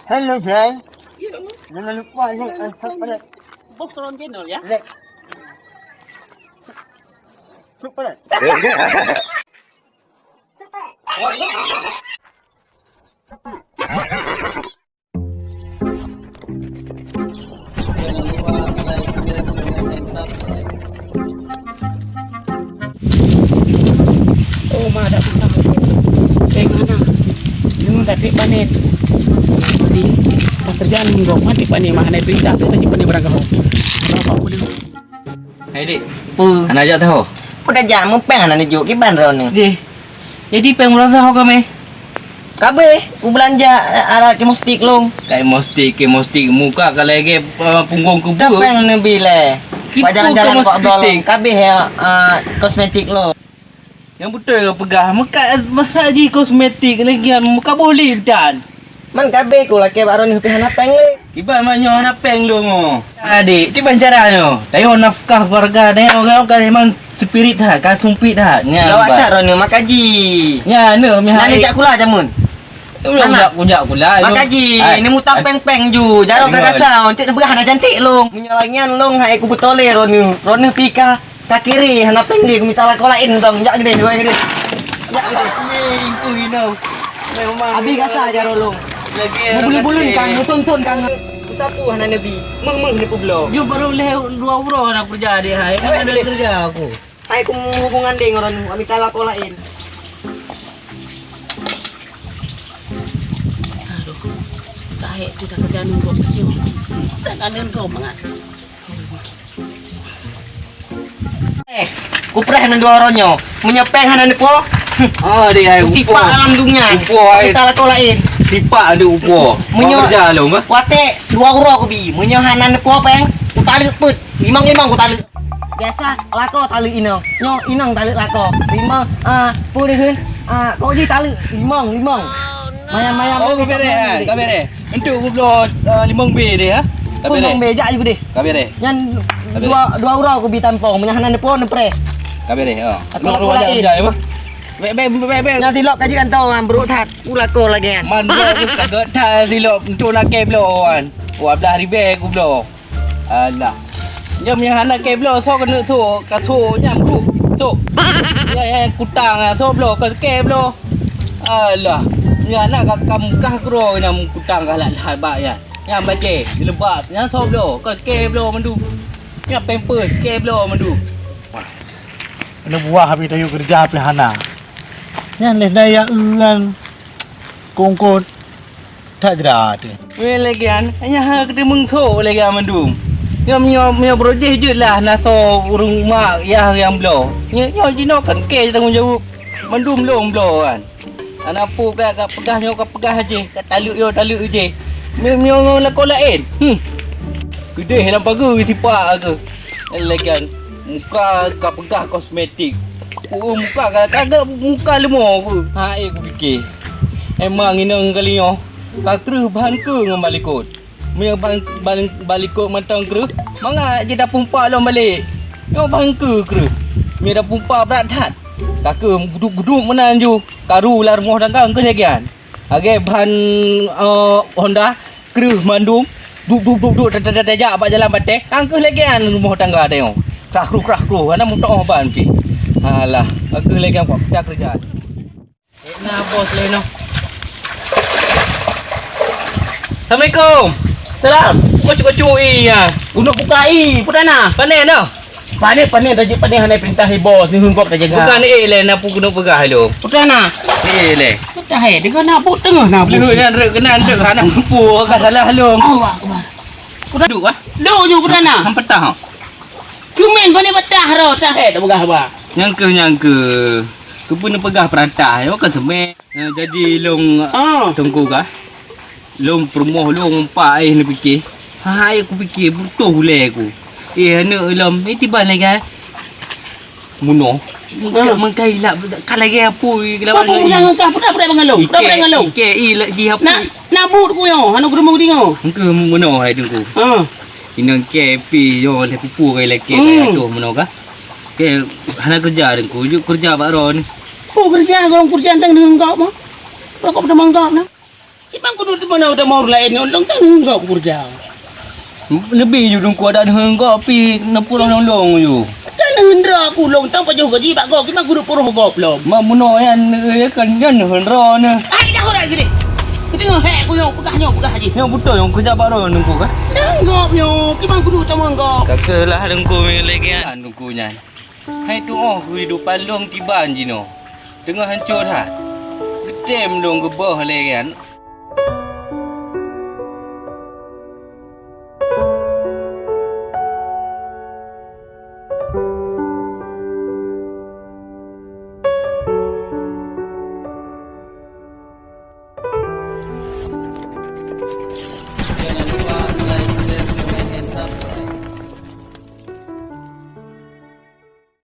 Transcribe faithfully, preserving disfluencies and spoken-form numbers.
Hello guys. Jangan lupa like and subscribe. Bos Ron Channel ya. Like. Subscribe. Oh, ma, dak bisa. Eh, mana? Nyoe dak trép panen. Tadi, pas kerja ni, ma trép panen, ma hana berita, tu tadi panen barang kau. Apa boleh? Hai, Dik. Peue? Hana jak tahu? Peue tajak meupéng hana neujok kiban droeneuh? Jih. Jadi péng meurasa ho kamé? Kabéh, kubeulanja alat kosmetik lôn. Kosmetik, kosmetik, muka ka lagèe, eh, punggong keubeue. Dah péng neubi lé. Kiban jalan-jalan kok kosmetik. Kabéh ya, ah, kosmetik lôn. Nyang beutôi ka peugah, meuka, masa jih kosmetik lagi, meuka boh lip tan. Man kabéh ku lakèe bak droeneuh pih hana péng lé. Kiban mak nyoe hana péng lôn oh. Adik, kiban cara nyoe. Tayoe nafkah keluarga, tayoe ka memang spirit that, ka sumpit that. Nya, gawat that droeneuh makaji. Nya, aneuk mih. Nani jak kula jameun. Kujak, kujak kula. Makaji, ni mutang péng-péng ju. Jaroe ka gasa, untuk neupeugah hana cantik lôn. Meunyoe lagèe nyan lôn hai ku beutôi lé droeneuh. Droeneuh pih ka Ka kiri, hana péng di, kumita lakoe laén tong. Jak keudeh, jak keudeh. Jak keudeh. Weh, ingkui nyoe. Memang. Abi gasa jaroe lôn. Lagi buleuen-buleuen kang, muthon-thon kang. Kusapeue hana neubi. Méuh-méuh neupubloe. Nyoe barô lhèe dua uroe hana keureuja deh hai. Hana ada keureuja aku. Hai ku hubungan deh ngon droeneuh, kumita lakoe laén. Aduh. Kahek tu dah kerja nunggu baju. Dan ada nunggu mangat. Eh, kupreh nan dua uroe nyoe. Meunyoe péng hana neupo, oh, deh, ai, sipak upo. Alam dunia. Upo, ai. Kita lakoe laén. Sipak ada upo. Meunyoe kerja lom, eh. Watèe dua uroe kubi. Meunyoe hana neupo péng, kutaleuek peuet. Limong-limong kutaleuek. Biasa lakoe taleuek inong. Nyoe inong taleuek lakoe. Limong, ah, peue deh, ah, kok jih taleuek limong, limong. Mayam-mayam. Oh, ka bereh, ka bereh. Untuk kubloe, eh, limong B deh, ya. Ka bereh. Limong B, jak ju deh. Ka bereh. Nyan dua, dua uroe kubi tampong, meunyo hana neupo neupreh. Ka bereh, ha. Aku lakoe laén. Bèk, bèk, bèk, bèk. Nyan silop ka jikantong, brôk that. Ku lakoe lagèe nyan. Man brôk ka gèt that silop, untuk lakèe bloe wan. Wah, blah ribèe kubloe. Alah. Nyan meunyo hana kèe bloe, soe keuneuk sôk, ka sôk nyan brôk. Sôk. Nyan, nyan kutang, soe bloe, ka kèe bloe. Alah, nyan na ka, ka mukah keudroe nyan kutang ka lat-lat bak nyan. Nyan bajèe, jilbab, nyan soe bloe, ka kèe bloe mandum. Nyan pampers, kèe bloe mandum. Keuneuk buah habéh tayue keureuja pih hana. Nyan lé daya eu nyan kongkot that jrat. Weh lagèe nyan, nyan ha keudeumeung sôk lagèe nyan mandum. Nyoe, nyoe, nyoe brôk jih jeuet lah na soe ureueng mak yah nyang bloe. Nyoe, nyoe jinoe kan kèe tanggông jaweueb. Mandum lôn bloe kan. Hana peue ka, ka peugah nyoe ka peugah jih, ka taleuek nyoe taleuek jih. Mi-, miyueb ngon lakoe laén. Hmm. Keudeh lam pageue sipak keuh. Lagèe nyan, muka ka peugah kosmetik. Uh, muka ka, ka, ka muka leumo keuh. Ha, eh, kupike. Emang inong kali nyoe ka kreueh bahan keu ngon balikot. Meunyoe ban, ban, balikot mantong kreueh, mangat jih tapumpa lom balek. Nyoe ban keu kreueh. Meunyoe tapumpa brat that. Ka keu guduk-guduk meunan ju. Karu lam rumoh tangga keu lagèe nyan. Lagèe ban, eh, Honda kreueh mandum. Duk, duk, duk, duk, ta, ta, ta, tajak bak jalan batèe. Kan keu lagèe nyan rumoh tangga tanyoe. Krah kruh, krah kruh. Hana meutoh ban pih. Alah, ka keu lagèe nyan kuat peucah keureuja. Eh, na bos lé noh. Assalamualaikum. Salam. Kocok-kocok i ya. Udah buka i, putana. Panen noh. Panen, panen, dah panen hana perintah i bos, ni hungkop dah jaga. Bukan eh lé, na pu keuneuk peugah lom. Putana. Eh lé. Putah eh, dengan na bu tengah na bu. Leuh nyan rek keunan rek hana pu ka salah lom. Allah Akbar. Putana. Duk ah. Duk ju putana. Ham petah. Kumen panen petah ro, tah eh dah peugah ba. Nyang keuh, nyang keuh. Keupeue neupeugah peurata, nyoe kan seumè. Eh, jadi lôn, ah, Teungku kah? Lôn peurumoh lôn umpak eh neupike. Hai kupike, butoh ulèe ku. Eh, aneuk lom, eh, tiban lagèe. Munoh. Ah. Meukai lap, ka lagèe apui, kelawan lagèe. Apa pulang engkah, pernah, pernah mengeluh? Pernah, pernah mengeluh? Ike, i, lagi apui. Nak, nak but ku nyoh, aneuk geureumu tinggal. Engkeuh munoh hai Teungku. Ah. Inong ke pi yo lé pupu kai lé ke. Hmm. Kai atoh meunoe kah? Ke hana keureuja Teungku, jeuet keureuja bak droe ni. Oh, keureuja, golom keureuja tang deungon gob mah. Rokok pada manggap nah. Cit Mang kudu teumanoe tamor laén nyoe lôn tan ngon gob keureuja. Leubeh ju Teungku adak neuheun gob pih neupeuroh lôn-lôn ju. Tan neuheun droe ku lôn tan pajoh gaji bak gob, kiban kudu peuroh gob lom. Mak bunoe nyan, eh, kan nyan neuheun droe nyoe. Hai dah urat gini. Keudeungoe hék ku nyoe peugah nyoe peugah jih. Nyoe beutôi nyang keujak bak droe Teungku kan? Nang gob nyoe, kiban kudu tamong gob. Ka keuh lah Teungku lé nyan Teungku nyan. Hai tuoh keuhidupan lôn kiban jinoe. Teungoh hanco that. Geutem lôn geuboh lé nyan.